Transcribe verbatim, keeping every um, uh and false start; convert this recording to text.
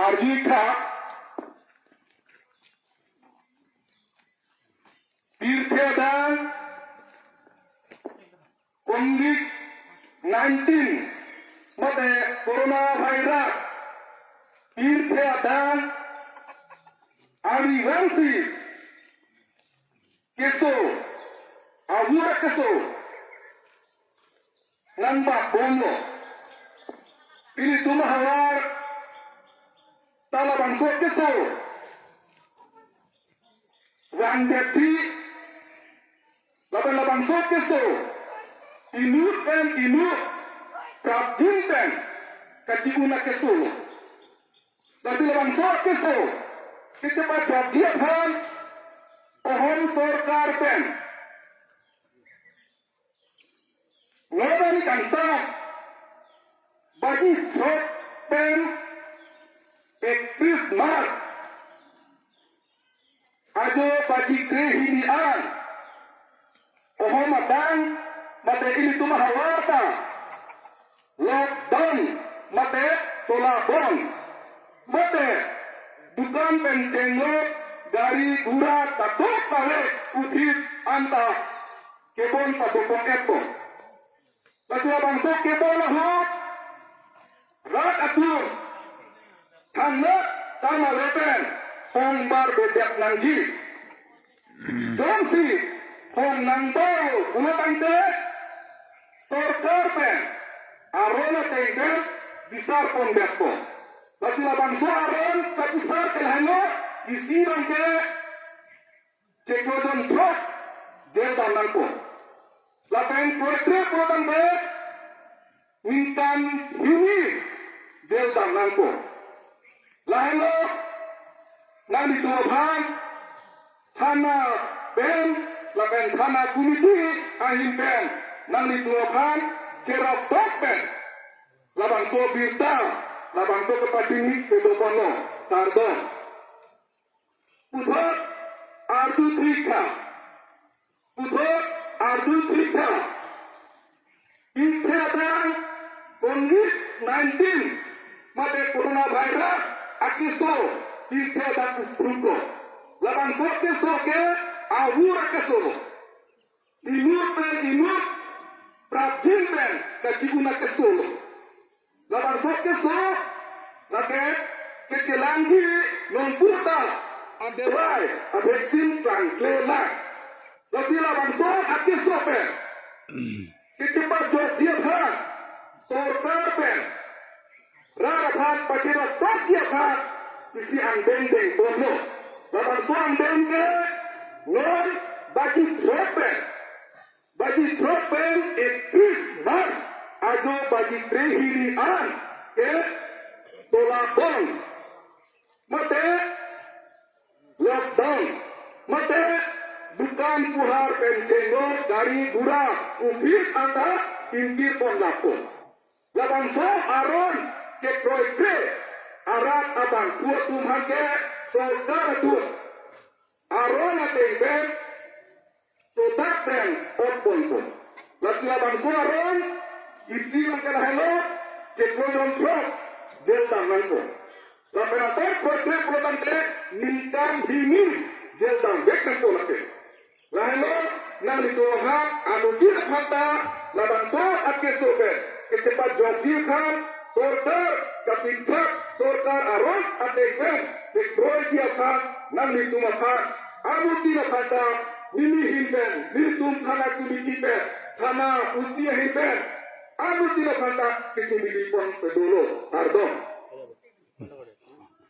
Arjutha, pirthe adang Covid nineteen mate coronavirus pirthe adang arni vangsi keso, avur akeso nangbat bomlo. Ilitum ahavar ta labangso keso vangdetji, lapen labangso keso inut pen inut prapjin pen kachi-un akesolo. Lasi labangso keso kachepajokji aphan ohom sorkar pen non arni kangsam baji throk pen iktris March ajo baji krehini an ohom adang mate ilitum ahavar ta lockdown mate tola bond mate dukan pen chenglok, gari gura, katok kave, office anta kebon padopon-etpo. Lasi labangso kebon ahut rat atum thangnat tama lepen hong barbedak nangji. Jongsi hong nangbaro pulo tangte sorkar pen aron ateng pen bisar pondetpo. Lasi labangso aron kabisar ke lahenlo, isi abangke chiklo jon throk jail dam nangpo. Lapen kroikre pulo tangte ningkan hini jail dam nangpo. Lahenlo nanglitum aphan thana pen lapen thana committee ahin pen nanglitum aphan cherap tok pen labangso birta, labangso kepachini kedopono, kardom. Puthot arju thik tha. Puthot arju thik tha. Pirthe adang Covid nineteen mate coronavirus akeso pirthe adang ukruklo. Labangso keso ke avur akeso. Inut pen inut prapjin pen kachi-un akesolo. Labangso keso lake kechelangji nonpu ta adawai, avaccine klangklelang. Lasi labangso akeso pen kechepajokji aphan sorkar pen rat aphan pachedok tokji aphan isi angdeng deng bomlo. Labangso angdeng ke non baji throk pen, baji throk pen iktris March ajo baji krehini an ke tola bond mate lockdown mate dukan puhar pen chenglok, gari gura, office anta ingkir pon lapo. Labangso aron kekroikre arat abangphu atum aphan ke sorkar atum aron ateng pen sodak pen ot ponpo. Lasi labangso aron isi abangke lahenlo, chiklo jon throk jail dam nangpo. Lapen ator kroikre pulo tangte ningkan hini jail damvek nangpo lake. Lahenlo nanglitum aphan anuttin aphan ta labangso akeso pen kechepajokji aphan sorkar kapinthak, sorkar aron ateng pen kekroiji aphan nanglitum aphan anuttin aphan ta neli ahin pen, nelitum thana committee pen, thana O C ahin pen anuttin aphan ta kechimili pon pedolo, kardom.